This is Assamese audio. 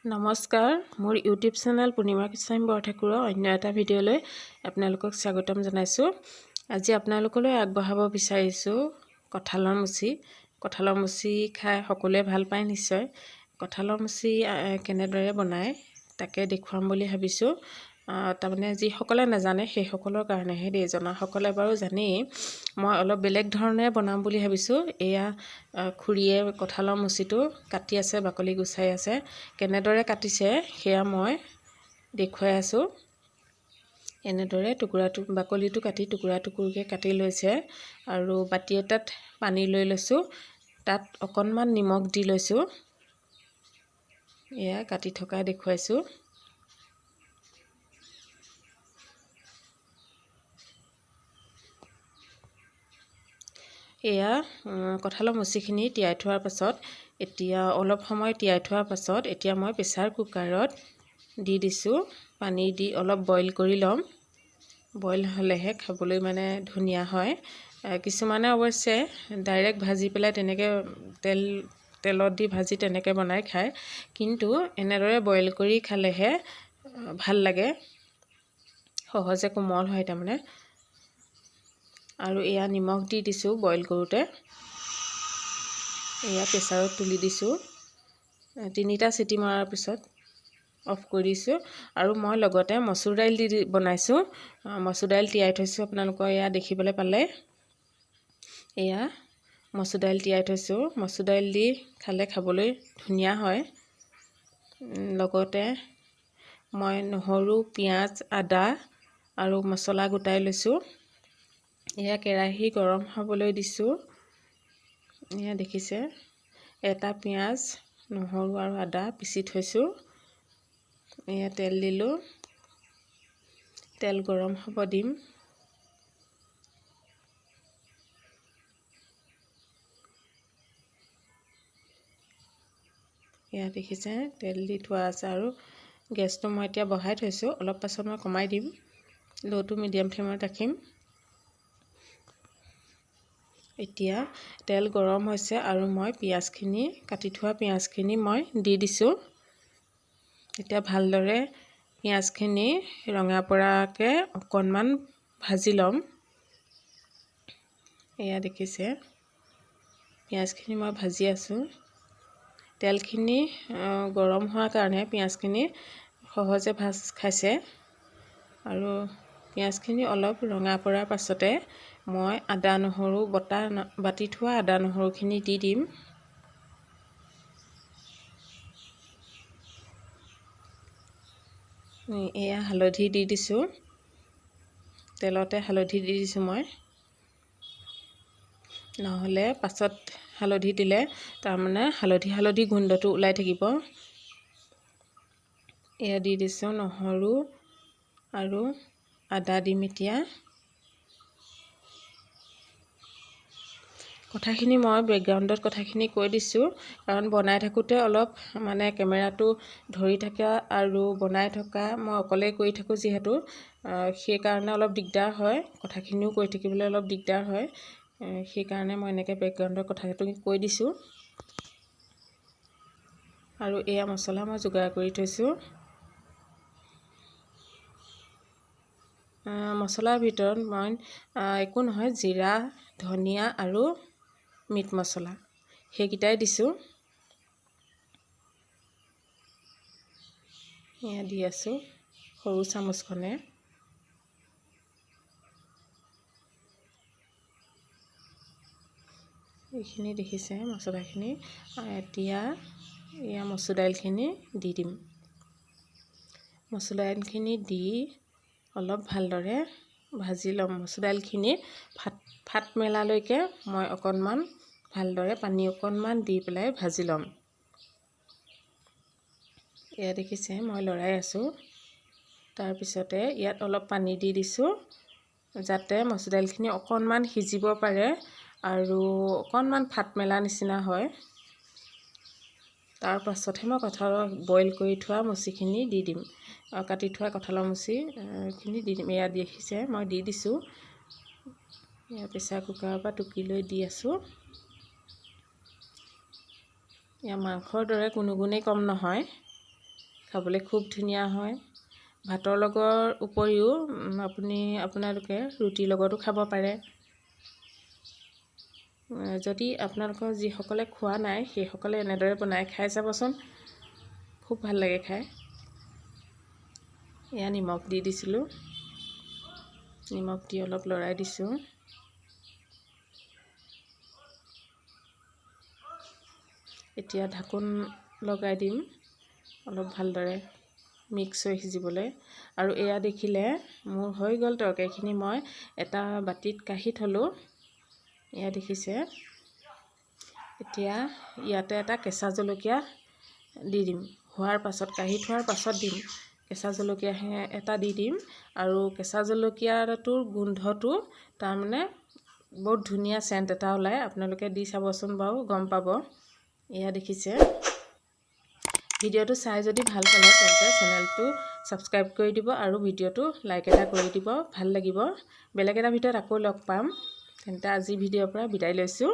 নমস্কাৰ, মোৰ ইউটিউব চেনেল পূৰ্ণিমা গোস্বামী বৰঠাকুৰৰ অন্য এটা ভিডিঅ'লৈ আপোনালোকক স্বাগতম জনাইছোঁ। আজি আপোনালোকলৈ আগবঢ়াব বিচাৰিছোঁ কঁঠালৰ মুচি। কঁঠালৰ মুচি খাই সকলোৱে ভাল পায় নিশ্চয়। কঁঠালৰ মুচি কেনেদৰে বনায় তাকে দেখুৱাম বুলি ভাবিছোঁ। তাৰমানে যিসকলে নাজানে সেইসকলৰ কাৰণেহে দেই, জনাসকলে বাৰু জানেই। মই অলপ বেলেগ ধৰণে বনাম বুলি ভাবিছোঁ। এয়া খুৰীয়ে কঁঠালৰ মুচিটো কাটি আছে, বাকলি গুচাই আছে। কেনেদৰে কাটিছে সেয়া মই দেখুৱাই আছোঁ। এনেদৰে টুকুৰা বাকলিটো কাটি টুকুৰা টুকুৰকৈ কাটি লৈছে। আৰু বাতি এটাত পানী লৈ লৈছোঁ, তাত অকণমান নিমখ দি লৈছোঁ। এয়া কাটি থকা দেখুৱাইছোঁ। এয়া কঁঠালৰ মুচিখিনি তিয়াই থোৱাৰ পাছত, এতিয়া অলপ সময় তিয়াই থোৱাৰ পাছত এতিয়া মই প্ৰেছাৰ কুকাৰত দি দিছোঁ। পানী দি অলপ বইল কৰি ল'ম। বইল হ'লেহে খাবলৈ মানে ধুনীয়া হয়। কিছুমানে অৱশ্যে ডাইৰেক্ট ভাজি পেলাই তেনেকৈ তেলত দি ভাজি তেনেকৈ বনাই খায়, কিন্তু এনেদৰে বইল কৰি খালেহে ভাল লাগে, সহজে কোমল হয় তাৰমানে। আৰু এয়া নিমখ দি দিছোঁ বইল কৰোঁতে। এয়া প্ৰেছাৰত তুলি দিছোঁ। 3টা চিটি মৰাৰ পিছত অফ কৰি দিছোঁ। আৰু মই লগতে মচুৰ দাইল দি বনাইছোঁ। মচুৰ দাইল তিয়াই থৈছোঁ, আপোনালোকৰ এয়া দেখিবলৈ পালে। এয়া মচুৰ দাইল তিয়াই থৈছোঁ। মচুৰ দাইল দি খালে খাবলৈ ধুনীয়া হয়। লগতে মই নহৰু, পিঁয়াজ, আদা আৰু মছলা গোটাই লৈছোঁ। এয়া কেৰাহী গৰম হ'বলৈ দিছোঁ। এয়া দেখিছে, এটা পিঁয়াজ, নহৰু আৰু আদা পিচি থৈছোঁ। এয়া তেল দিলোঁ, তেল গৰম হ'ব দিম। এয়া দেখিছে, তেল দি থোৱা আছে। আৰু গেছটো মই এতিয়া বঢ়াই থৈছোঁ, অলপ পাছত মই কমাই দিম। ল'টো মিডিয়াম ফ্লেমত ৰাখিম। এতিয়া তেল গৰম হৈছে আৰু মই পিঁয়াজখিনি, কাটি থোৱা পিঁয়াজখিনি মই দি দিছোঁ। এতিয়া ভালদৰে পিঁয়াজখিনি ৰঙা পৰাকৈ অকণমান ভাজি ল'ম। এয়া দেখিছে, পিঁয়াজখিনি মই ভাজি আছোঁ। তেলখিনি গৰম হোৱাৰ কাৰণে পিঁয়াজখিনি সহজে ভাজ খাইছে। আৰু পিঁয়াজখিনি অলপ ৰঙা পৰাৰ পাছতে মই আদা নহৰু বাতি থোৱা আদা নহৰুখিনি দি দিম। এয়া হালধি দি দিছোঁ, তেলতে হালধি দি দিছোঁ মই। নহ'লে পাছত হালধি দিলে তাৰমানে হালধি হালধি গোন্ধটো ওলাই থাকিব। এয়া দি দিছোঁ নহৰু আৰু আদা দিম। এতিয়া কথাখিনি মই বেকগ্ৰাউণ্ডত কথাখিনি কৈ দিছোঁ, কাৰণ বনাই থাকোঁতে অলপ মানে কেমেৰাটো ধৰি থকা আৰু বনাই থকা মই অকলেই কৰি থাকোঁ যিহেতু, সেইকাৰণে অলপ দিগদাৰ হয়, কথাখিনিও কৈ থাকিবলৈ অলপ দিগদাৰ হয়। সেইকাৰণে মই এনেকৈ বেকগ্ৰাউণ্ডৰ কথাটো কৈ দিছোঁ। আৰু এয়া মছলা মই যোগাৰ কৰি থৈছোঁ। মছলাৰ ভিতৰত মই একো নহয়, জিৰা, ধনিয়া আৰু মিট মছলা সেইকেইটাই দিছোঁ। এয়া দি আছোঁ সৰু চামুচখনে। এইখিনি দেখিছে মছলাখিনি। এতিয়া এয়া মচুৰ দাইলখিনি দি দিম। মচুৰ দাইলখিনি দি অলপ ভালদৰে ভাজি ল'ম। মচুৰ দাইলখিনি ফাট মেলালৈকে মই অকণমান ভালদৰে পানী অকণমান দি পেলাই ভাজি ল'ম। এয়া দেখিছে মই লৰাই আছোঁ। তাৰপিছতে ইয়াত অলপ পানী দি দিছোঁ, যাতে মচুৰ দাইলখিনি অকণমান সিজিব পাৰে আৰু অকণমান ফাট মেলা নিচিনা হয়। তাৰ পাছতহে মই কঁঠালৰ বইল কৰি থোৱা মুচিখিনি দি দিম। কাটি থোৱা কঁঠালৰ মুচিখিনি দি দিম। এয়া দেখিছে মই দি দিছোঁ। এয়া প্ৰেছাৰ কুকাৰৰ পৰা টুকি লৈ দি আছোঁ। এয়া মাংসৰ দৰে কোনো গুণেই কম নহয়। খাবলৈ খুব ধুনীয়া হয়। ভাতৰ লগৰ উপৰিও আপোনালোকে ৰুটিৰ লগতো খাব পাৰে। যদি আপোনালোকৰ যিসকলে খোৱা নাই, সেইসকলে এনেদৰে বনাই খাই চাবচোন, খুব ভাল লাগে খাই। এয়া নিমখ দি দিছিলোঁ। নিমখ দি অলপ লৰাই দিছোঁ। এতিয়া ঢাকোন লগাই দিম অলপ ভালদৰে মিক্স হৈ সিজিবলৈ। আৰু এয়া দেখিলে মোৰ হৈ গ'ল তৰকাৰীখিনি। মই এটা বাতিত কাঢ়ি থ'লোঁ। এয়া দেখিছে। এতিয়া ইয়াতে এটা কেঁচা জলকীয়া দি দিম। হোৱাৰ পাছত, কাঢ়ি থোৱাৰ পাছত দিম। কেঁচা জলকীয়া এটা দি দিম। আৰু কেঁচা জলকীয়াটোৰ গোন্ধটো তাৰমানে বহুত ধুনীয়া চেণ্ট এটা ওলায়। আপোনালোকে দি চাবচোন বাৰু, গম পাব। এয়া দেখিছে। ভিডিঅ'টো চাই যদি ভাল পালে, তেন্তে চেনেলটো ছাবস্ক্ৰাইব কৰি দিব আৰু ভিডিঅ'টো লাইক এটা কৰি দিব, ভাল লাগিব। বেলেগ এটা ভিডিঅ'ত আকৌ লগ পাম। তেন্তে আজি ভিডিঅ'ৰ পৰা বিদায় লৈছোঁ।